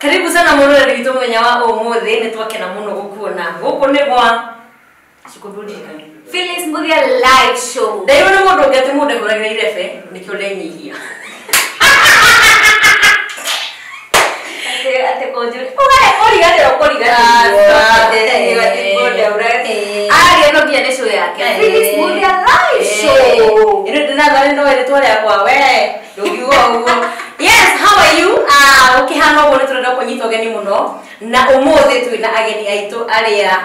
Karibu sana mwiroreri witũ mũthenya wa ũmũthĩ, nĩ twakena mũno gũkuona. Gũkũ nĩ gwa Cikũndũririkane. Phyllis Mbuthia live show. Ndairwo nĩ mũndũ ũngĩ atĩ mũndũ ahũragĩra irebe, nĩkĩo ndenyihia. Atĩ kũnjũria. Ũriganĩrwo kũriganĩrwo. Aria no nginya nĩ show yake. Phyllis Mbuthia live show. Ĩno ndĩnathare no rĩtwa rĩakwa we ndũngiuga ũguo. Yes, how are you? Ũkĩhana ũguo nĩ tũrenda kũnyita ũgeni mũno na ũmũthĩ twĩna ageni aitũ arĩa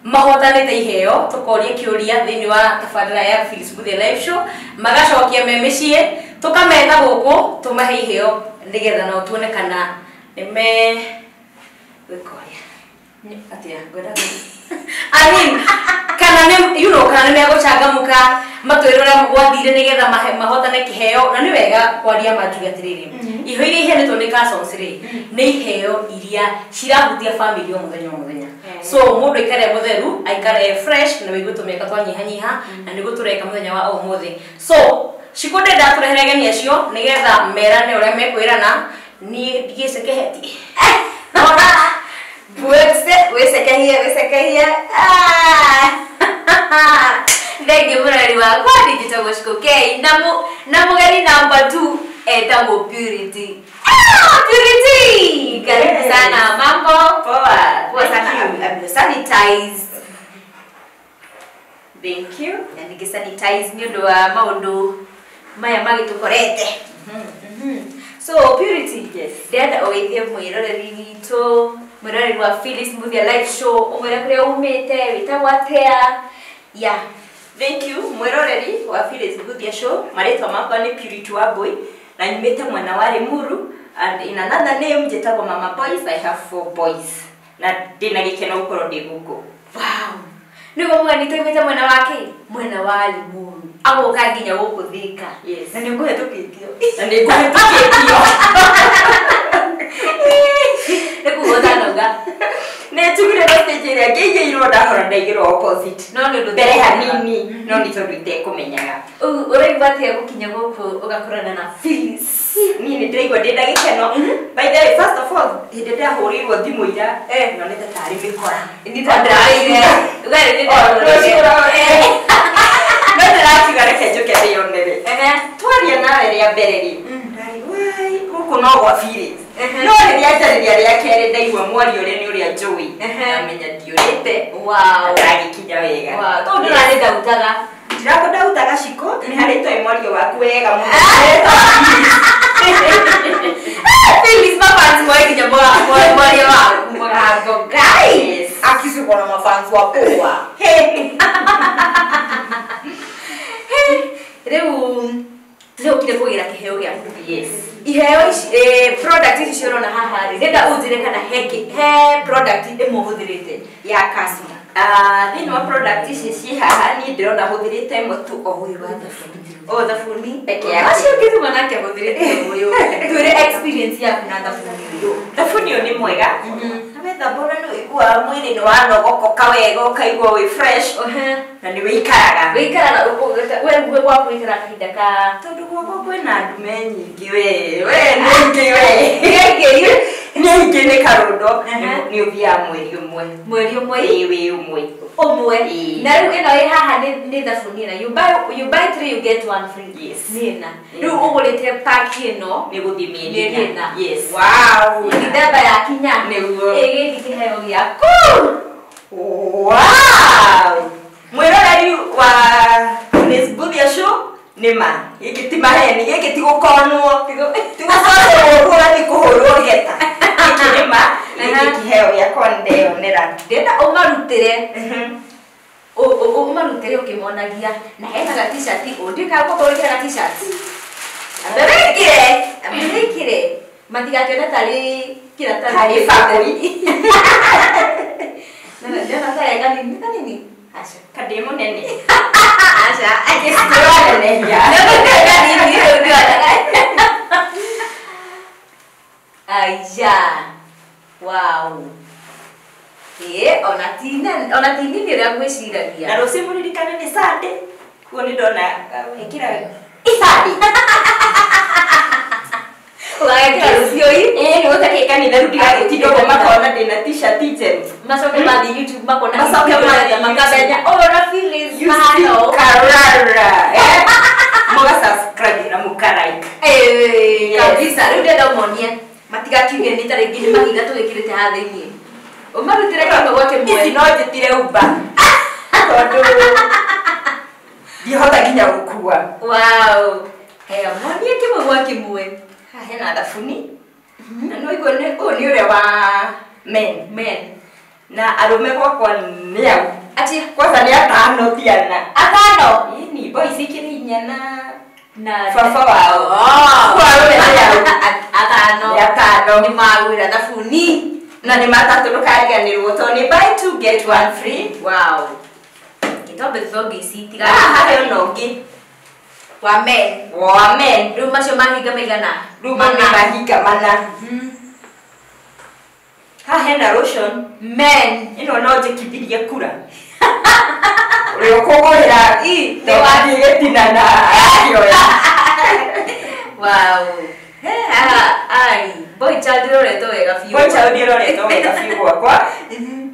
mahotanĩte iheo, tũkoria kĩũria thĩinĩ wa tabarĩra ya Phyllis Mbuthia live show, magacokia me mĩciĩ, tũkameta gũkũ tũmahe iheo nĩgetha nao tuone kana nĩme gwĩka ũrĩa atĩa ngwenda I mean, kana nĩ you know kana nĩ megũcangamũka matwĩre ũrĩa gwathire nĩgetha mahotane kĩheo. Na nĩ wega kwaria manjuge atĩrĩrĩ, iheo iria iheanĩtwo nĩ Cussons rĩ, nĩ iheo iria cirahutia family o mũthenya o mũthenya. So mũndũ aikare mũtheru, aikare fresh na wĩigue tũmĩaka twanyihanyiha, na nĩguo tũreka mũthenya wa ũmũthĩ. So Cikũ ndĩrenda tũrehere ageni acio nĩgetha merane ũrĩa mekwĩrana. Niĩ ndigĩcekehetie. Wĩcekehie, wĩcekehie. Thengiũ mũrori wakwa, niĩ njĩtagwo Shiko K na mũgeni number 2 etagwo Purity. Purity, karibu sana. Mambo? Poa. Poa sana. I'm sanitize. Thank you. Na nĩngĩ sanitize nĩ ũndũ wa maũndũ maya magĩtũkorete. So Purity, yes, ndĩrenda ũgeithie mwĩroreri witũ, mwĩroreri wa Phyllis Mbuthia live show, ũmwĩre kũrĩa umĩte, wĩtagwo atĩa. Yeah. Thank you mwĩroreri wa Phyllis Mbuthia show. Marĩtwa makwa nĩ Purity Wambui na nyumĩte mwena wa Limuru, and in another name njĩtagwo Mama Boys. I have 4 boys na ndĩna gĩkeno gũkorwo ndĩ gũkũ. Wow. Nĩguo mũgeni tũimĩte mwena wa kĩ? Mwena wa Limuru. Agoka nginya gũkũ Thika. Yes. Na nĩ ũkũhetũkĩtio. Na nĩ ngũhetũkĩtio. Nĩ kuga ũtanauga. Nĩ njugire no stage ĩrĩa ngĩigĩirwo ndahora ndaigĩrwo opposite. No nĩ ũndũ mbere hanini, no nĩ tondũ itekũmenyaga. Ũraigua atĩa gũkinya gũkũ ũgakorana na Phyllis? Niĩ nĩ ndĩraigua ndĩ na gĩkeno. By the way, first of all, hĩndĩ ndahũrĩirwo thimũ ira, nonete tarĩ mĩkora. Nĩ ta ndĩraire. Ugaire nĩ ndĩraire. No ndĩrakiuga reke njũke ndĩyonere. Twaria nawe rĩa mbere rĩ, ndarĩ wai gũkũ no gwa Phyllis. No rĩrĩa njarĩria rĩa kerĩ ndaigua mwario ũrĩa nĩ ũrĩa njũĩ, ndamenya ndiũrĩte. Wow. Ndagĩkinya wega. Wow. Tondũ ndũrarĩ ndautaga. Ndirakũndautaga Shiko, nĩ harĩ twaĩ mwario waku wega mũno. Phyllis mafans moe nginya mwario waku mũgambo. Guys. Akisuko na mafans wa poa. Rĩu tũrĩũkire kũgĩra kĩheo gĩaku. Yes. Iheo ici, product ici ciorona haha rĩ, ndĩrenda ũnjĩre kana he product ĩmwe ũhũthĩrĩte ya Cussons. Thĩinĩ wa product ici ciĩ haha niĩ ndĩrona hũthĩrĩte ĩmwe tu, o ũyũ wa thabuni. O thabuni peke yake. Acio ũngĩ tuma nake ahũthĩrĩte ũyũ. Twĩre experience yaku na thabuni ũyũ. Thabuni ũyũ nĩ mwega. Na wethamba ũrĩa nĩ ũiguaga mwĩrĩ nĩ wanogokoka wega, ũkaigua wĩ fresh. Na nĩ wĩikaraga. Wĩikaraga, we gwaku wĩikaraga kahinda ka Tondũ gwakwa kwĩna ndume nyingĩ we. We nĩ aingĩ we. Nĩ aingĩ. Nĩ aingĩ nĩ karũndo. Nĩ ũthiaga mweri ũmwe. Mweri ũmwe? Ĩĩ, wĩ ũmwe. Ũmwe. Ĩĩ. Na rĩu ĩno ĩ haha nĩ thabuni ĩna. You buy 3 you get 1 free. Yes. Nĩ ĩna. Rĩu ũgũrĩte pack ĩno. Nĩ gũthiĩ mĩeri Mĩeri ĩna. ĩna. Yes. Wow. Dithemba yakinya. Nĩguo. Ĩ gĩkĩ kĩheo gĩaku. Wow. Mwĩroreri wa Phyllis Mbuthia show nĩ ma. Gĩkĩ ti maheni, gĩkĩ ti gũkonwo. Ti gũkonwo ũguo ũgathiĩ kũhũrwo geta. Gĩkĩ nĩ ma, gĩkĩ kĩheo gĩakwa nĩ ndeyonera. Ndĩrenda ũmarutĩre. Ũmarutĩre ũkĩmonagia. Na hena ga t-shirt, ũndĩkaga gũkorwo wĩkĩra ga t-shirt. Ambe wĩkĩre, ambe wĩkĩre. Matigakĩone tarĩ kĩratathi. Tarĩ bakũri. Ndĩrona tarĩ kanini, kanini. Aca. Kandĩ mũnene. Aca. Agĩcitũranenehia. Kanini, rĩu ndĩrona. Aija. Wow. Ona ti nini ũrĩa ngwĩciragia. Na rũciũ mũririkane nĩ Sunday. Kuo nĩ ndona ĩkĩra Sunday. Ũgagekĩra rũciũ ĩ? Ĩĩ, Ĩni gũtakĩ kanitha rĩu ndigagĩtinda ũguo makona ndĩna t-shirt njerũ. Macoke mathiĩ YouTube makona Macoke mathiĩ makamenya ora Phyllis You mahano. see Karara. Muga subscribe na muka like. Eh, Yes. kabisa rĩu ndĩrenda ũmonie matigakiuge nĩ ta rĩngĩ nĩ mahinga tũgĩkĩrĩte haha thĩiniĩ. Ũmarutĩre kĩmwe gwa kĩmwe. Ici no njĩtire Uber. Tondũ ndihota nginya gũkua. Wow. Haya, monie kĩmwe gwa kĩmwe. Haha hena thabuni. Na no igua nĩ ũyũ nĩ ũrĩa wa men. Men. Na arũme gwakwa nĩ au. Ati Kwanza nĩ atano ti ana. atano Ĩni boys ikĩrĩ inya na na baba wao. Oh. Kwa arũme nĩ au. Atano. Nĩ atano. Nĩ magwĩra thabuni. Na nĩ matatũ ndũkariganĩrwo tondũ nĩ buy two get one free. Wow. Gĩtombe tũthonge ici tiga Haha harĩ ona ũngĩ wa men. wa men. Rĩu macio mahinga maigana? Rĩu mau nĩ mahinga mana. Haha hena lotion. Men. Ĩno no njĩkithirie kura. Ũrĩa ũkũgũrĩra Nĩ wathiĩ gĩtina na akĩoya. Wow. Ai, boy child ĩroretwo wega biũ. Boy child ĩroretwo wega biũ gwakwa.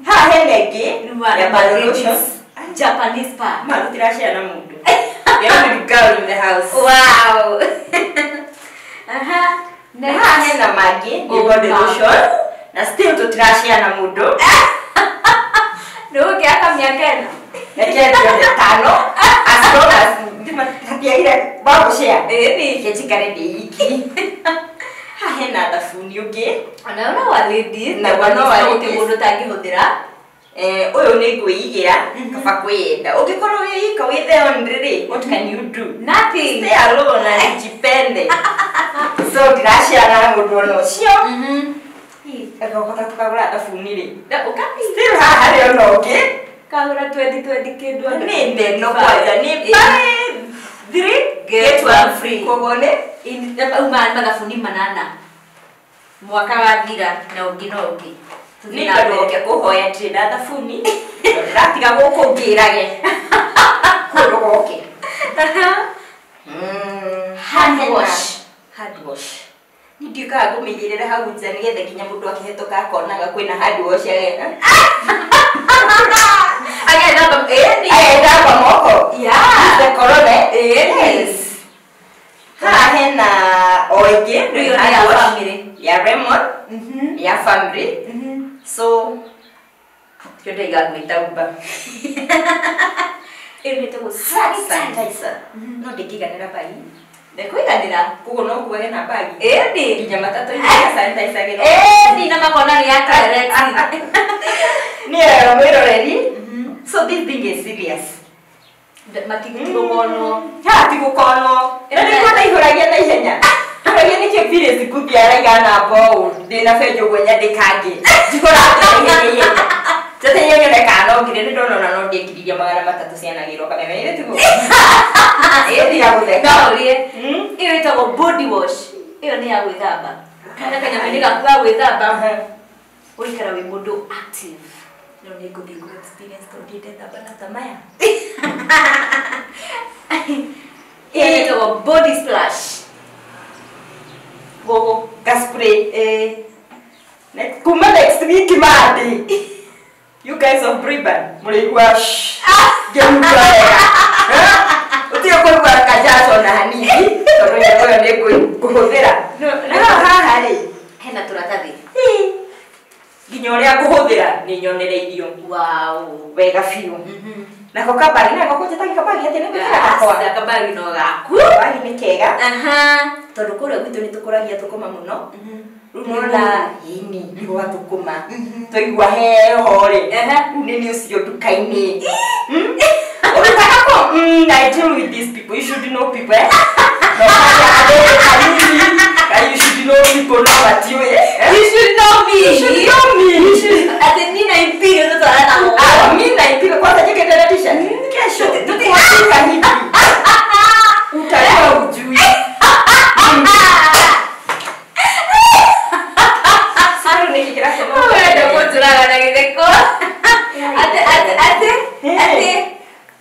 Haha hena ĩngĩ ya body lotion. Japanese spa. Ma tũtiracare na mũndũ. The only girl in the house. Wow. Aha. Na haha hena mangĩ nĩ Oh, body wow. lotion. Na still tũtiracare na mũndũ. Ndũgũkĩaka mĩaka ĩno. Reke ndione tano. As long as hatiagire wa gũcare. Ĩni. Reke njikare ndĩ iki. Haha hena thabuni ũngĩ. Ona no wa ladies. Na no wa ladies. Mũndũ ũtangĩhũthĩra. Ũyũ nĩ ngwĩigĩra kaba kwĩyenda. Ũngĩkorwo wĩ ika wĩ the only rĩ, what can you do? Nothing. Stay alone and jipende. So ndiracare na mũndũ ona ũcio. Ũkahota tũkagũra thabuni rĩ. Ũkapi. Still haha harĩ ona ũngĩ. Kagũra 2020 kĩndũ andũ Nĩ ndeno kwanja nĩ buy three Get one free. Koguo nĩ Uma mathabuni manana. Mwaka wathira na ũngĩ no ũngĩ. nĩ ndoke kũhoya ndirĩ na thabuni. Ndĩratiga gũkũ ngĩrage. Kũndũ goke. Hand wash. Hand wash. Nĩ ndiũkaga ngũmĩigĩrĩra hau nja nĩgetha nginya mũndũ akĩhetũka akonaga kwĩna hand wash ageka. Agethamba ĩni. Agethamba moko. Yeah. The corona. Yes. Haha hena o ĩngĩ Rĩu ĩyo nĩ ya hand wash. family. Ya lemon. Ya family. So kĩo ndaiga gwĩta Uber. Ĩyo ĩtagwo Sanitizer. No ndĩngĩiganĩra bagi. Ndĩkũiganĩra. Koguo no kuage na bagi. Ĩni. Nginya matatũ-inĩ ya sanitizer gĩno. Ĩni na makona nĩ ya Clarex. Nĩ ĩyo mwĩroreri. So this thing is serious. Matigũkonwo. Ha tigũkonwo. Na nĩkuona ihũragia na ihenya. Ihũragia nĩkĩo Phyllis Mbuthia araiga namba ũũ ndĩna benjũ ũguo nyandĩkange. Njihũraga na ihenya ihenya. Njate nyone kana no ngire nĩ ndona ona no ndĩkiririe 300 cianagĩrwo kameme ĩrĩ tiguo. Ĩĩ tiga gũtheka. No ũrie. Ĩyo ĩtagwo body wash. Ĩyo nĩ ya gwĩthamba. Kana kanyamũ-inĩ gaku ga gwĩthamba. Ũikara wĩ mũndũ active. No nĩ ngũthiĩ ngũ experience tondũ ndindethamba na ta maya. Ĩyo ĩtagwo body splash. Gogo gaspray. Kuma next week mandi. You guys of Brisbane, mũrĩigua ngĩhuta wega. Ũtige kũigua kajaco na hanini tondũ nyamũ ĩyo nĩ ngũhũthĩra. Na haha rĩ, Hena tũratathi. Nginya ũrĩa ngũhũthĩra nĩ nyonereirio. Wow. Wega biũ. Nako kabagi nako kũnjĩtagia kabagi atĩ nĩ gwĩkĩra gakwa. Aca kabagi no gaku. Kabagi nĩ kega. Aha. Tondũ kũrĩa gwitũ nĩ tũkũragia thũkũma mũno. Rĩu nĩwona ĩni igwa thũkũma. Twaigua heho rĩ. Rĩu nĩ nĩ ũcio nduka-inĩ. Ũgĩtaka kũ? I deal with these people. You should know people. Eh? No, kanini. You should know people no matiũĩ. You should know me. You should know me. You should. Atĩ niĩ na Imperial tũtwarana nao. Ah, mimi na Imperial kwanza njĩkĩte na t-shirt. Kesho tũtigatuĩka hivi. Utajua hujui. Sasa nĩkĩ kĩratũma Wenda kũnjũraga na gĩtheko. Atĩ atĩ atĩ atĩ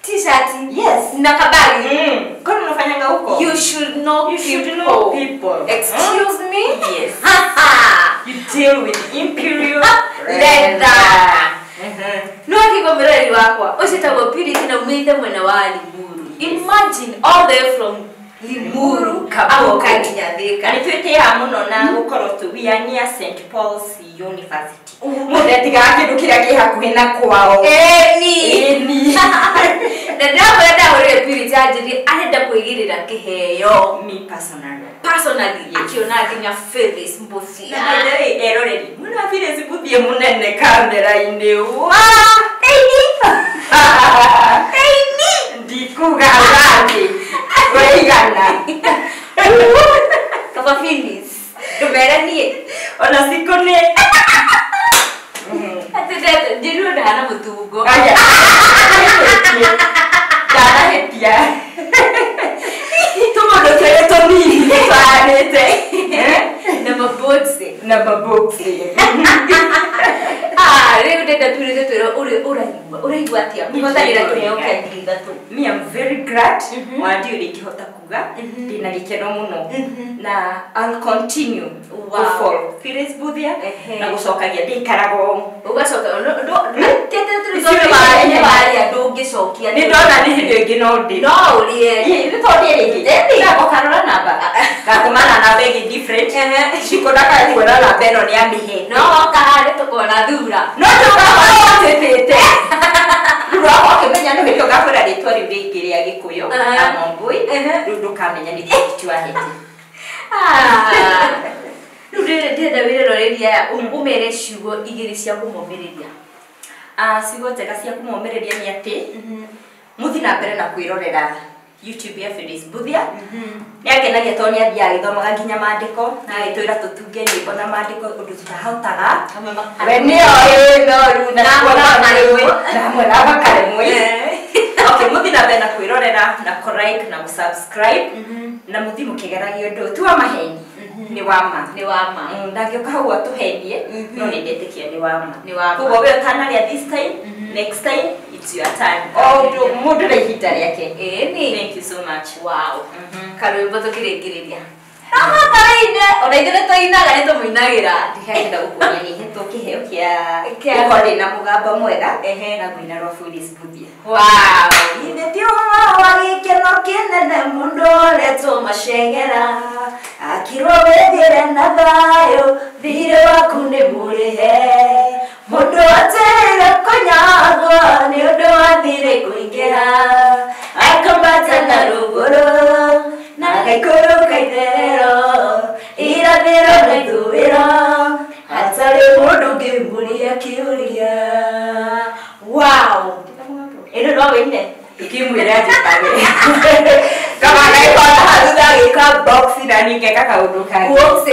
t-shirt. Yes. Na kabagi. Kwani unafanyanga huko? You should know You should people. know people. Excuse me? Yes. Deal with Imperial Leather. No kigo mireri wakwa ucitagwo Purity na umite mwena wa Limuru. Imagine all the way from Limuru agoka nginya Thika. Nĩ twĩtĩaga mũno na gũkorwo tu we are near St Paul's University. Mũndũ atigaga kĩndũ kĩrĩa kĩ hakuhĩ na kwao. Ĩni. Na ndamwĩra ndahũrĩre Purity anjĩrire arenda kwĩgĩrĩra kĩheo. Me personally. Personally akiona nginya Phyllis Mbuthia. Na by the way, eroreri mwena Phyllis Mbuthia mũnene kamera-inĩ. Wa! Ĩni. Ndikuga ũrathiĩ. Waigana. Kaba Phyllis. Ndũmere niĩ. Ona cikũ nĩ. Atĩ njĩrwo ndahana mũtungo. Aya. Ndanahĩtia. Tũmũndũ twĩrĩ tũnini twaranĩte. Na mabũtsi. Na mabũtsi. Ah, rĩu ndenda twĩrĩte twĩrwo ũraigua. Ũraigua atĩa? Kũhotanĩra kĩheo kĩa 3,000. Me I'm very glad. Wa ndiũĩ ingĩhota kuga. Ndĩna gĩkeno mũno. Na I'll continue Wow. to follow Phyllis Mbuthia Ehe. na gũcokagia ndĩikaraga ũũ. Ũgacoka waria ndũngĩcokia. Nĩ ndona nĩ hĩndĩ ĩngĩ no ndĩ. No ũrie. Nĩ tondũ rĩngĩ. Ndagokarora namba. Ngatũmana namba ĩngĩ different. Ciko ndakae kuona namba ĩno nĩ amĩhe. No woka harĩ tũkona thura. No ndũgakorwo ũtĩtĩte. Rĩu wakwa ũkĩmenya nĩ hĩndĩ ũgakwĩra rĩtwa rĩu rĩngĩ rĩa Gĩkũyũ. Amombui. Rĩu ndũkamenya nĩ Purity wahete. Rĩu ndĩrenda wĩroreri aya ũmere ciugo igĩrĩ cia kũmomĩrĩria. Ciugo njega cia kũmomĩrĩria nĩ atĩ mũthiĩ na mbere na kwĩrorera YouTube ya Phyllis Mbuthia. Nĩ angenagia tondũ nĩ athiaga agĩthomaga nginya maandĩko na agĩtwĩra tũtunge nyĩmbo na maandĩko ũndũ tũtahotaga. We nĩoĩ no rĩu na hamwe na makaremwe. Okay, mũthiĩ na mbere na kwĩrorera na kũ-like na gũ-subscribe na mũthiĩ mũkĩgeragia ũndũ ti wa maheni. Nĩ wa ma. Nĩ wa ma. Ndangĩũka hau atũhenie no nĩ ndetĩkia nĩ wa ma. Nĩ wa ma. Koguo we ũtanarĩa this time, next time it's your turn. O ũndũ mũndũ na ihinda rĩake. Ĩni. Thank you so much. Wow. Karwĩmbo tũkĩrĩkĩrĩria. No mũhaka wĩine. Ona ithuĩ nĩ tũinaga nĩ tũmũinagĩra. Ndĩrenda gũkuonia nĩ hetwo kĩheo kĩa Kĩa- gũkorwo ndĩna mũgambo mwega na ngũina rwa Phyllis Mbuthia. Wow. Ithe ti ũhoro wa gĩkeno kĩnene mũndũ ũretwo macegera akirwo wĩthiĩre na thayũ thirĩ waku nĩ mũrĩhe mũndũ ateire kũnyagwo nĩ ũndũ wa thirĩ kũingĩha akambata na rũgũrũ na agaikũrũka itherero irathĩro na ithũĩro hatarĩ mũndũ ũngĩmũria kĩũria. Wow. Ĩno no wĩine. Ikimwĩra njĩtage kama naikona hathutha agĩka box na niĩ ngeka kaũndũ kangĩ. Whoops,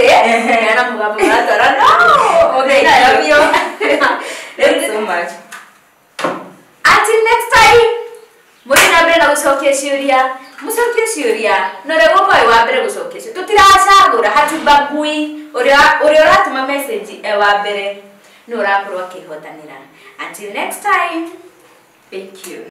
na mũgambo ũratwara no. Okay, I love you. Thank you so much. Until next time. Mũthiĩ na mbere na gũcokia ciũria. Mũcokie ciũria. Na ũrĩa gũkorwo wĩ wa mbere gũcokia ciũria. Tũtiracagũra hatubagui. Ũrĩa ũratũma message e wa mbere nĩ ũrakorwo akĩhotanĩra. Until next time. Thank you.